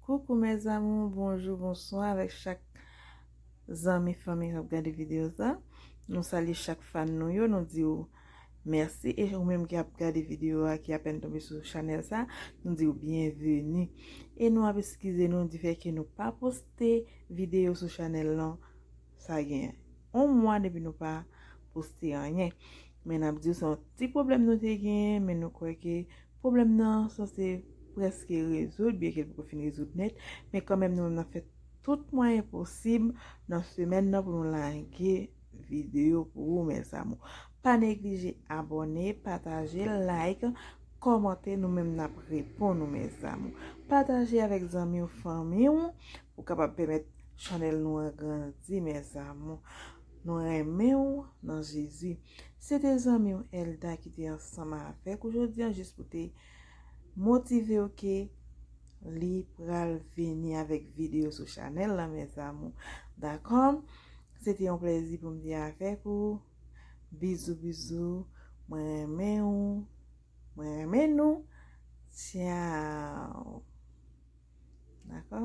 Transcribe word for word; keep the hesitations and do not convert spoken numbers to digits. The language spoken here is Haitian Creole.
Koukou mes amours, bonjou, bonswa avèk chak zanmi, fanmi k ap gade videyo sa. Nou salye chak fan nou yo, nou di w mèsi. E ou menm ki ap gade videyo a, ki apèn tonbe sou chanèl sa, nou di w byenveni. E nou ap eskize nou di fè ke nou pa poste videyo sou chanèl lan, sa gen yon mwa depi nou pa poste anyen. Men n ap di w se yon ti pwoblèm nou te genyen, men nou kwè ke pwoblèm nan sanse prèske rezoud, byenke l poko fin rezoud nèt, men kanmenm nou menm n ap fè tout mwayen posib nan semèn nan pou nou lage videyo pou ou mes amours. Pa neglije abòne, pataje, like, kòmante, nou menm n ap reponn ou mes amours. Pataje avèk zanmi w, fanmi w, pou kapab pèmèt chanèl nou an grandi mes amours. Nou renmen w nan Jezi. Se te zanmi w Elda ki te ansanm avèk ou jodi an jis pou te motive w ke li pral vini avèk videyo sou chanèl lan mes amours. Dakò? Se te yon plèzi pou m te avèk ou. Bizou, bizou. Mwen renmen w. Mwen renmen nou. Tchao. Dakò?